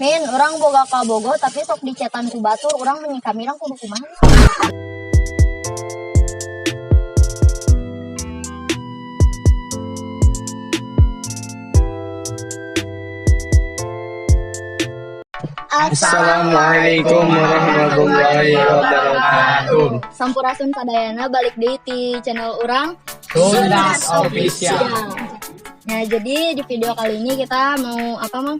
Min, urang boga kabogoh tapi sok dicetan ku batur, urang menyikami urang kudu kumaha? Assalamualaikum warahmatullahi wabarakatuh. Sampurasun sadayana, balik deui di channel urang Sundas Official. Nah, jadi di video kali ini kita mau apa, Mang?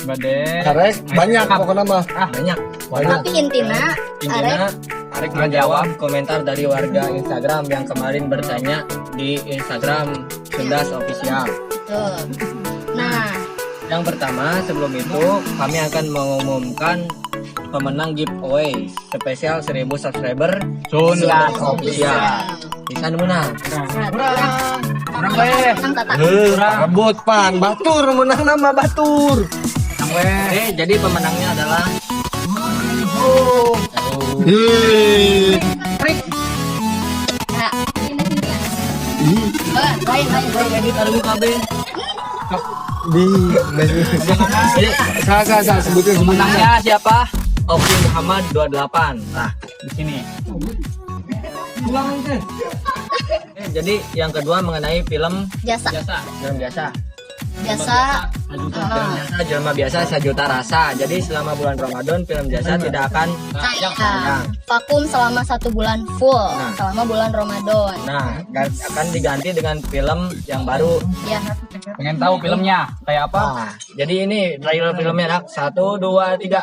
Bade. Arek banyak pokoknya mah. Ah, banyak. Banyak. Tapi intina, Intinya arek Arek menjawab komentar dari warga Instagram yang kemarin bertanya di Instagram Sundas Official. Betul. Nah, Yang pertama, sebelum itu kami akan mengumumkan pemenang giveaway spesial 1000 subscriber Sundas Official. Bisa menang. Nah, Urang we. Menang Tata. Rebut pan batur menang nama batur. Urang we. Oke, jadi pemenangnya adalah Hei. Nah, oh, lain, lain, lain. Edit Aduh KB. Di. Salah salah salah sebutin sebutin. Pemenangnya siapa? Oki Muhammad 28. Nah, Di sini. oke, jadi yang kedua mengenai film Jasa, jasa, film jasa. jasa. Film jasa jelma biasa sejuta rasa. Jadi selama bulan Ramadan film jasa tidak akan Tayang. tayang. Vakum selama 1 bulan full, Nah. selama bulan Ramadan. Nah, akan diganti dengan film yang baru. Ya, Pengen tahu filmnya kayak apa? Nah, jadi ini trailer filmnya, Nak. 1, 2, 3.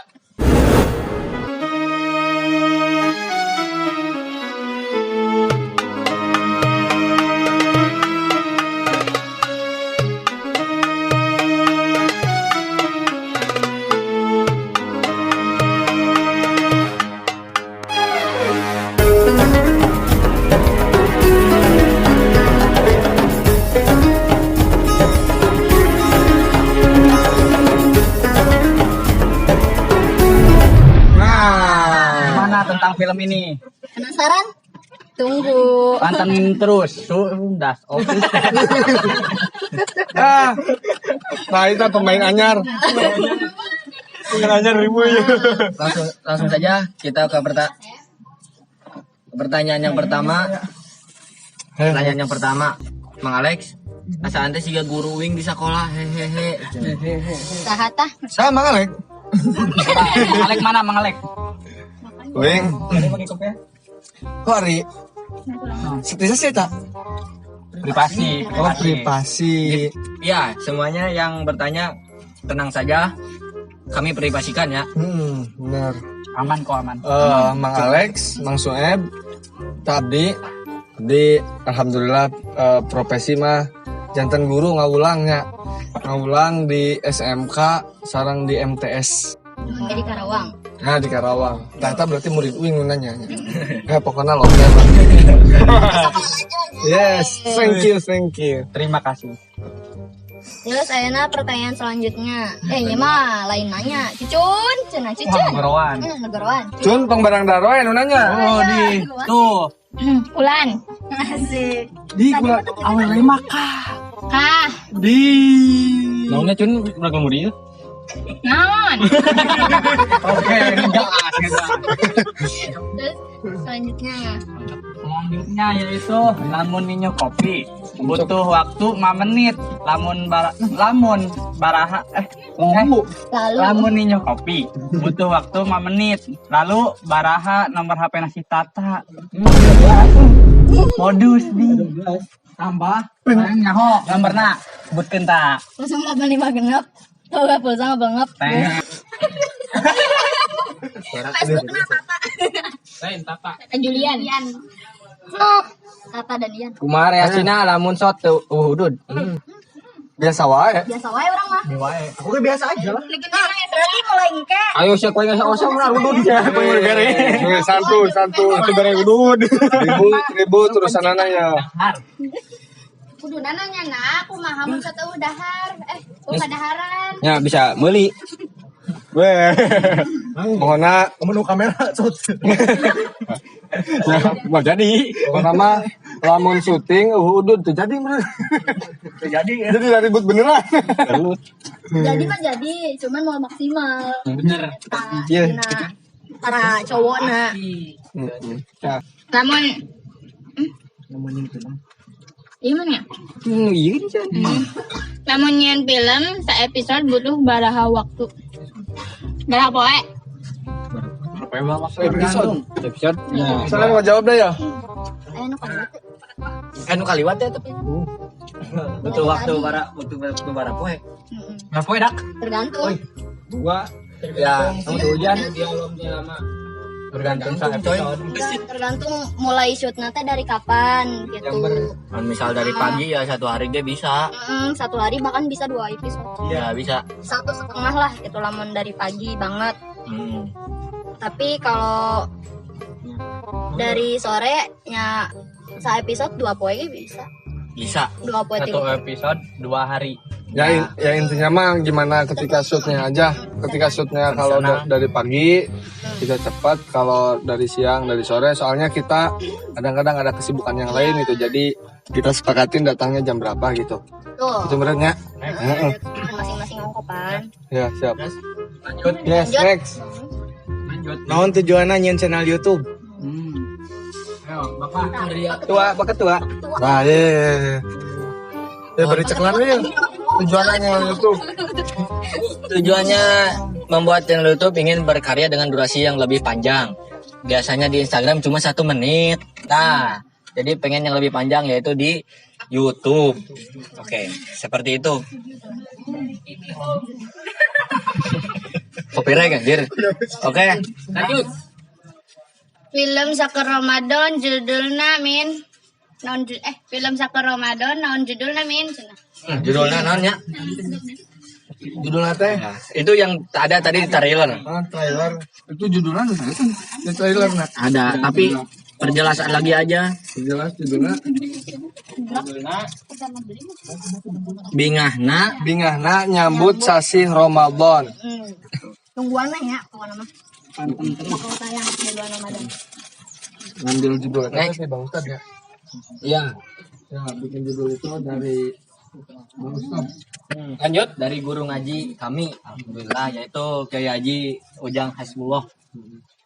Nah. Gimana tentang film ini? Penasaran? Tunggu. Pantengin terus Sundas Official. Ah. Nah, itu pemain anyar. Pemain anyar ribu ya. Langsung langsung saja kita ke pertanyaan yang pertama. Pertanyaan yang pertama, Mang Alex, asa ante siga guru wing di sekolah, hehehe. Saha tah? Sama Alek. Mang Alek mana Mang Alek? Wing. Kok ari? Seperti sih tak? Privasi, Oh, privasi. Ya, semuanya yang bertanya tenang saja. Kami privasikan ya. Benar. Aman kok, aman. Mang Alex, Mang Sueb, tadi, tadi alhamdulillah profesi mah janten guru ngawulangnya, ngawulang di SMK, sareng di MTS. Jadi Karawang. Nah di Karawang. Tata berarti murid uing nanya. Ya pokoknya loh. Yes, thank you, thank you. Terima kasih. Terus ayeuna pertanyaan selanjutnya. Eh, ini mah lain nanya. Cucun, cenah Wah, cucun. negarawan. Negarawan. Cun tong barang daro ya nu nanya. Oh, di tuh. Ulan. Asik. Di kula Awal lima kah? Kah. di. Naonnya cun berapa murid? Naon. Oke, enggak. Terus selanjutnya. Selanjutnya yaitu lamun minum kopi butuh waktu 5 menit, lamun bara, lamun baraha Ngomong. Lalu lamun minum kopi butuh waktu 5 menit, lalu baraha nomor HP nasi Tata, modus di tambah nyaho gambarna sebutkeun ta. 0856 Tuh, pulsa banget. Teh. Facebooknya Tata. Lain Tata. Tata Julian. Tata dan Ian. Kumaha reaksina lamun shot teu hudud. Biasa wae. Biasa wae urang mah. Aku kan biasa aja lah. Berarti mulai engke. Ayo sia kowe nggak usah mun hudud ya kowe bere. Santuy, santuy. Itu bere udud. Ribut, ribut urusanana ya. Kudu nanya nah, aku mah mun sateuh dahar. Eh, kadaharan. Ya bisa meuli. Weh. Pokoknya Menu kamera, cut. mau jadi. Pokoknya mah Lamun syuting udud teu jadi bener. Jadi ya. Jadi ribut beneran. Jadi mah jadi, cuman mau maksimal. Bener. Iya. Nah, para cowok na. Ya. Lamun gimana ya? Iya kan. Lamun nyieun film episode butuh baraha waktu. Baraha poe? Episode. Episode. Ya. Soalnya mau jawab dah ya. Anu kaliwat. Anu kaliwat ya tapi. Butuh waktu bara butuh bara poe. Bara poe dak. Tergantung. Dua. Ya, sama hujan dialognya lama. Tergantung sama episode. Tergantung mulai shoot nanti dari kapan gitu. Misal dari pagi ya satu hari dia bisa. Satu hari bahkan bisa 2 episode. Iya, bisa. 1,5 lah gitu lamun dari pagi banget. Tapi kalau dari sore nya sa episode 2 poe bisa. Bisa. 2 poe 1 episode 2 hari. Ya, ya intinya mah gimana ketika shootnya aja. Ketika shootnya kalau dari pagi bisa cepat, kalau dari siang, dari sore. Soalnya kita kadang-kadang ada kesibukan yang lain gitu. Jadi kita sepakatin datangnya jam berapa gitu. Tuh. Itu benernya. Masing-masing ongkopan. Ya siap. Lanjut. Yes, next. Lanjut. Naon tujuannya nyen channel YouTube? Ayo, Bapak. Ketua, Pak Ketua. Nah, iya. Ya beri ceklan ya. Tujuannya YouTube. Tujuannya membuat channel YouTube ingin berkarya dengan durasi yang lebih panjang. Biasanya di Instagram cuma 1 menit. Nah, jadi pengen yang lebih panjang yaitu di YouTube. Oke, seperti itu. Copyright anjir. Oke, lanjut. Film Saker Ramadan judulna min. Film Saker Ramadan naon judulna min cenah. Judulnya naon nya? Judulnya teh. Nah, itu yang ada tadi di trailer. Ah, trailer. Itu judulnya ada di trailer nah. Ada, tapi perjelasan lagi aja. Jelas judulnya. Bingahna, Bingahna nyambut sasih Ramadan. Tungguan lah ya, pokoknya mah. Kalau tayang di bulan Ramadan. Ngambil judulnya sih Bang Ustad ya. Iya. Ya, bikin judul itu dari Bang Ustad. Lanjut dari guru ngaji kami, alhamdulillah yaitu Kiai Haji Ujang Hasbullah.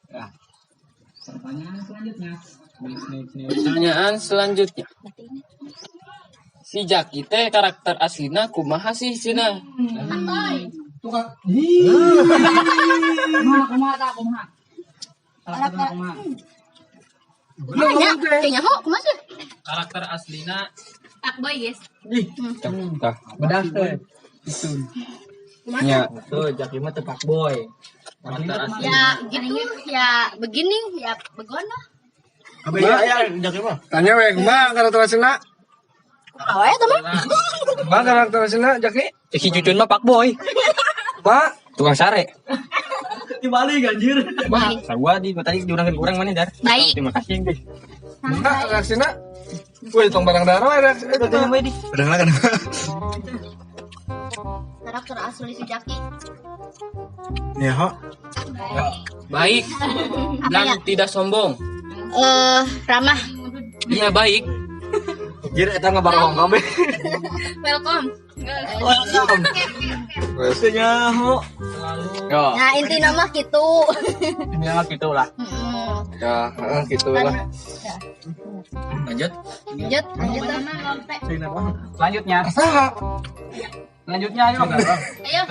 Ya. Pertanyaan selanjutnya. Pertanyaan selanjutnya. Si Jaki teh karakter aslina kumaha sih cenah? Tukang. Kumaha tah kumaha? Karakter kumaha? Kumaha kayaknya ho kumaha sih? Karakter aslina Pak boy guys. Tah, bedah teh. Ya. Tuh Jaki mah teh pak boy. Karakter asli. Ya gitu, ya begini, ya begono. Ya, Jaki mah. Tanya we, kumaha karakter aslina? Kumaha wae teh mah? Kumaha karakter aslina Jaki? Si Cucun mah pak boy. Pak, tukang sare. Dibalik anjir. Wah, sarua di tadi diurangkeun kurang mana dar. Baik. Terima kasih guys. Kumaha reaksina? Wih, tong barang darah reaksi. Udah lah kan. Karakter asli si Jaki. Ya, ho. Baik dan tidak sombong. Ramah. Iya baik. Anjir eta ngabarong kabeh. Welcome. Welcome. Nyaho. Yo. Nah, inti nama gitu. Inti nama gitu lah. Ya, gitu lah. Lanjut. Lanjut, lanjut. Selanjutnya. Selanjutnya ayo. Ayo.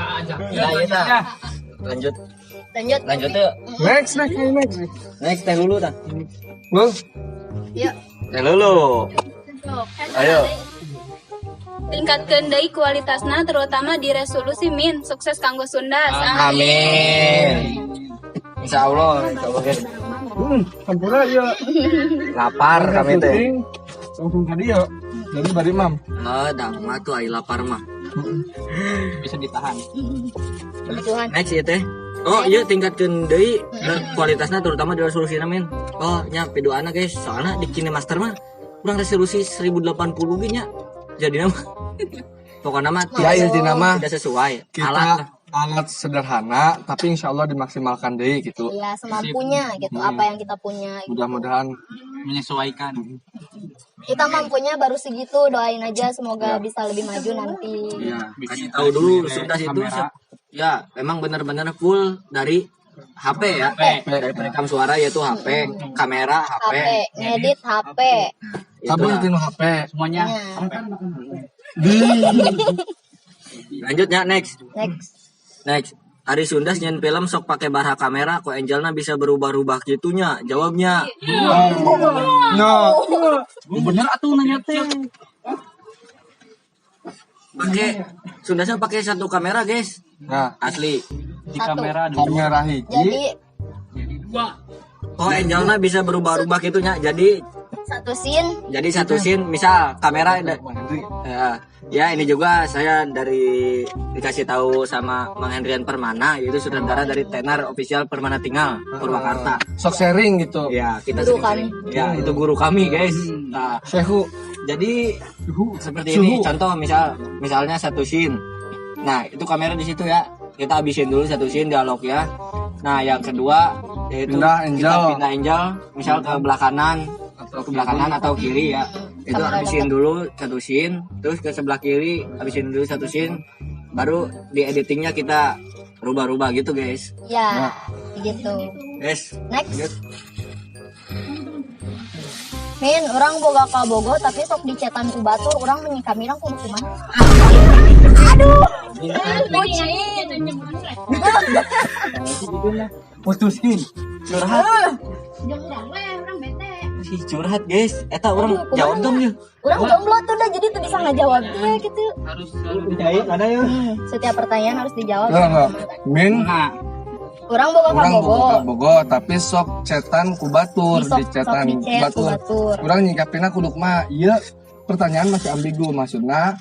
Ya, ya. Lanjut. Lanjut. Lanjut tuh. Next, next, next. Next teh lulu tah. Lul. Yuk. Teh lulu. Ayo. Tingkatkeun deui kualitasna terutama di resolusi min. Sukses kanggo Sunda. Amin. Insyaallah, insyaallah. Hampura ya. Lapar kami teh. Langsung tadi ya. Jadi bari mam. Ah, dah mah tuh ai lapar mah. Bisa ditahan. Kebutuhan. Next ya teh. Oh iya tingkatkeun deui kualitasna terutama di resolusi min. Oh nya piduana guys, soalna di KineMaster mah kurang resolusi 1080 ge nya. Jadi mah pokoknya mah Ya intina mah tidak sesuai. kita Alat lah. alat sederhana tapi insya Allah dimaksimalkan deh gitu. Iya, semampunya gitu apa yang kita punya. Mudah-mudahan Menyesuaikan. Kita mampunya baru segitu, doain aja semoga bisa lebih maju nanti. Iya, kasih tahu dulu Sundas itu ya memang benar-benar full dari HP ya. Dari perekam suara yaitu HP, kamera HP, ngedit HP. Kabel tinu HP semuanya. Lanjutnya next. Next. Ari Sundas nyen film sok pakai barha kamera kok Angelna bisa berubah-ubah gitunya. Jawabnya. No. Bener atuh nanya teh. Pakai Sundasnya pakai satu kamera, guys. Nah, asli. Di kamera dua. Kamera hiji. Jadi dua. Oh, Angelna bisa berubah-ubah gitunya. Jadi satu scene. Jadi satu scene misal kamera ada ya ini juga saya dari dikasih tahu sama Mang Hendrian Permana, yaitu sutradara dari Tenar Official Permana Tinggal Purwakarta. Sok sharing gitu. Ya, kita sering-sering. Ya, itu guru kami, guys. Nah, Sehu. Jadi seperti ini contoh misalnya satu scene. Nah, itu kamera di situ ya. Kita habisin dulu satu scene dialog ya. Nah, yang kedua yaitu pindah Angel. Kita pindah Angel misal ke belah kanan atau ke belah kanan atau kiri ya. Itu habisin dulu satu scene, terus ke sebelah kiri habisin dulu satu scene, baru di editingnya kita rubah-rubah gitu, guys. Ya, nah. Gitu. Guys, next. Min, orang boga kabogo tapi sok dicetan ku batur, orang menyikami orang kudu kumaha. Aduh. Bucin. Putusin. Curhat. Jangan we, orang bete. Si curhat, guys. Eta orang jawab dong ya. Orang jomblo tuh udah jadi tuh bisa ngejawab dia gitu. Harus ada ya. Setiap pertanyaan harus dijawab. Enggak. Min. Orang boga kabogo tapi sok cetan ku batur, dicetan batur. Urang nyikapina kudu kumaha? Ieu pertanyaan masih ambigu maksudna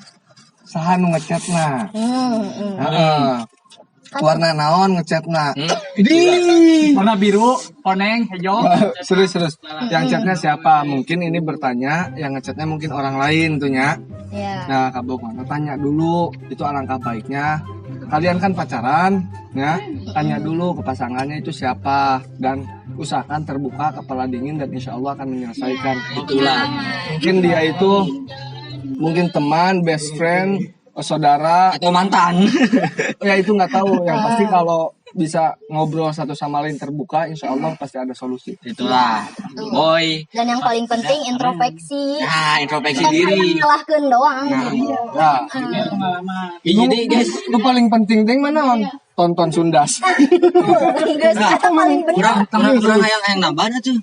saha nu ngechatna. Heeh. Warna naon ngechatna? Di warna biru, koneng, hijau. Serius. Yang chatnya siapa? Mungkin ini bertanya, yang ngechatnya mungkin orang lain tuh nya. Yeah. Nah, kabogo tanya dulu, itu alangkah baiknya. Kalian kan pacaran, ya. Tanya dulu ke pasangannya itu siapa dan usahakan terbuka, kepala dingin dan insya Allah akan menyelesaikan. Itulah. Mungkin dia itu mungkin teman, best friend, saudara atau mantan. Ya itu nggak tahu. Yang pasti kalau bisa ngobrol satu sama lain terbuka, insya Allah pasti ada solusi. Itulah, boy. Dan yang paling penting introspeksi. Nah, introspeksi diri. Nyalahkeun doang. Nah, jadi guys, itu paling penting ting mana on? Tonton Sundas. Guys, itu paling benar. Kurang yang nambahnya tuh.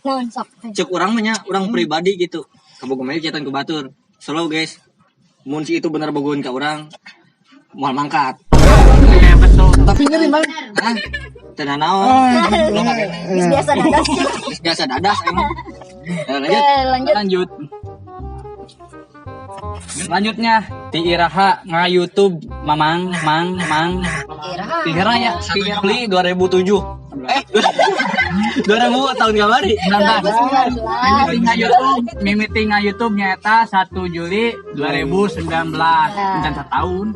Cek urang mah nya, urang pribadi gitu. Kabogo mah cetan ku batur. Slow guys. Mun si itu bener bogoheun ka urang, moal mangkat. Tapi nyeri bang. Hah? Teu nanaon. Geus biasa dadas. Geus biasa dadas emang. Lanjut. Lanjutnya ti Iraha nga YouTube Mamang Mang Mang. Iraha ya 1 Juli 2007. 2000 tahun kamari. 2019. Mimiti nga YouTube nyaeta 1 Juli 2019. Encan setahun.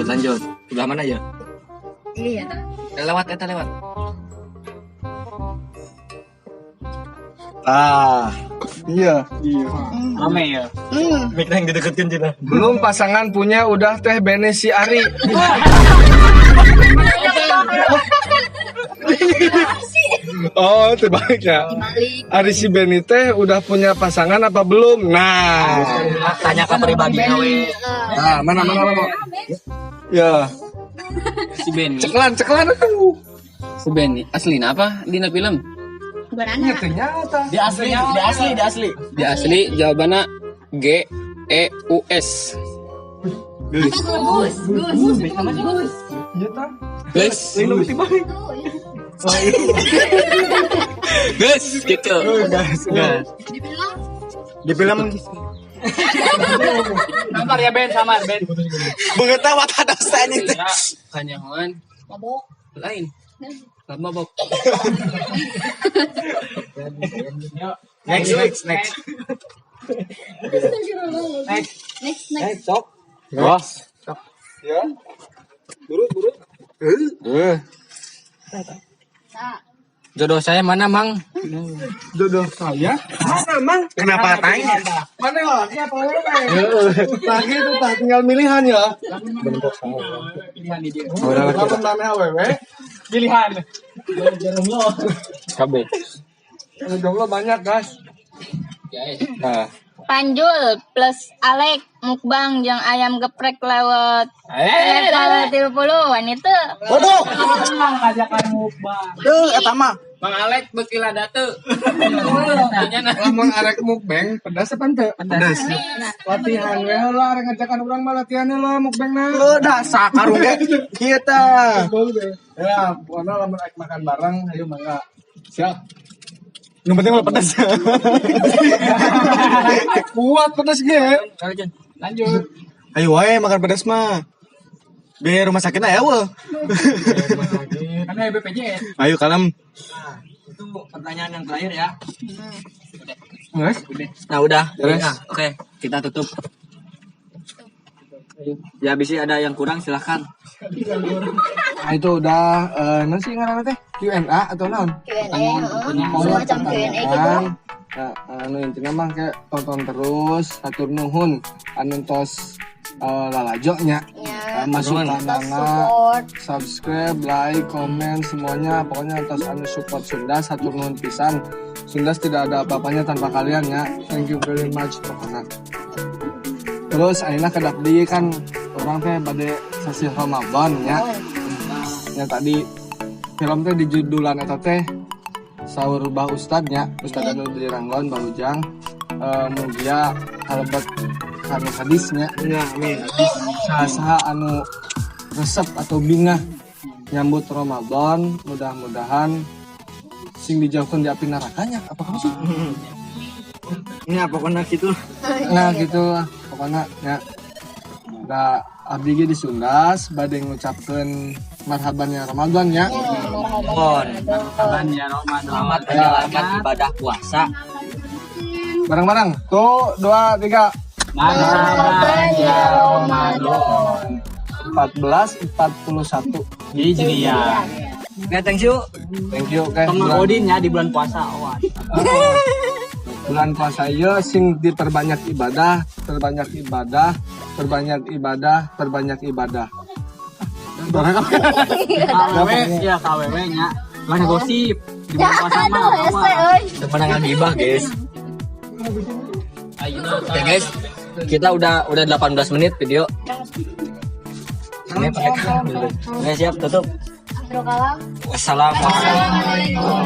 Lanjut. Sebelah mana ya? Iya. Lewat. Ah, iya. Rame ya. Mikna yang dideketin Cina. Belum pasangan punya udah teh Bene si Ari. Oh, terbalik ya. Ari si Beni teh udah punya pasangan apa belum? Nah, tanya ke pribadi we. Nah, mana. Ya. Si Beni. Ceklan tuh. Si Beni aslina apa dina film? Berana. Ternyata. Di asli. Di asli jawabannya G E U S. Gus. Iya tah. Gus. Gus gitu. Gas. Di film Samar ya Ben, samar Ben. Mengetahui ada ini teh. Kanyahoan. Mabok. Lain. Lama bok. Next. Next. Sok. Wah. Ya. Burut. Jodoh saya mana, Mang? Jodoh saya mana, Mang? Kenapa tanya? Mana laki apa wewe? Laki itu tak tinggal milihan ya. Pilihan di dia. Lamun maneh awewe, Pilihan. KB. anu jomblo banyak, guys. Nah, Panjul plus Alek mukbang jeung ayam geprek lewat level 30 wanita. Bodoh. Ajakan mukbang. Tuh eta mah. Mang Alek beuki lada teu. Lamun arek mukbang pedas apa henteu? Pedas. Latihan we heula arek ngajakan urang mah latihan heula mukbangna. Heuh dah sakarung ge. Kieu tah. Ya, pokoknya lamun arek makan bareng ayo mangga. Siap. Yang penting ulah pedas. Kuat pedas ge. Lanjut. Ayo wae makan pedas mah. Biar rumah sakit aya eueuh. Karena BPJS. Ayo kalem. Nah, itu pertanyaan yang terakhir ya. Guys, Nah, udah. Beres. Nah, oke, kita tutup. Ya, bisa ada yang kurang silahkan. Nah, itu udah naon sih ngaranna teh? Q&A atau naon? Q&A, semacam Q&A gitu. Nah, anu intinya mah kayak tonton terus, hatur nuhun, anu tos lalajo nya. Ya, Masukan terus nana, support. subscribe, like, komen semuanya, pokoknya tos anu support Sundas, hatur nuhun pisan. Sundas tidak ada apa-apanya tanpa kalian ya. Thank you very much pokoknya. Terus ayeuna kedap deui kan urang teh bade sasih Ramadan ya. Ya tadi film teh di judulan eta teh saur Bah Ustad nya, Ustad anu di Ranggon Bah Ujang mugia kalebet kanu hadisnya. Ya, amin. Saha anu resep atau bingah nyambut Ramadan mudah-mudahan sing dijauhkan di api nerakanya apa kamu sih? Ya pokoknya gitu. Nah gitu lah pokoknya ya. Nah abdi ge di Sundas bade ngucapkeun marhaban ya Ramadan ya. Bon. Kapan ya Ramadan. Selamat menjalankan ibadah puasa. Bareng-bareng. Tuh, 2, 3. Marhaban ya Ramadan. 14.41. Hijriah. Oke, thank you. Thank you, oke. Tong Bulan, Odin ya di bulan puasa awas. bulan puasa ieu sing diperbanyak ibadah, perbanyak ibadah, perbanyak ibadah, perbanyak ibadah. Barang apa? KWW ya KWW nya. Lah gosip di bulan puasa mah. Aduh, hese euy. Temenan gibah, guys. Oke, guys. Kita udah 18 menit video. Ini pakai. Oke, siap tutup. Akhirul kalam. Wassalamualaikum.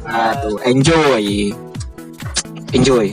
Aduh, enjoy. Enjoy.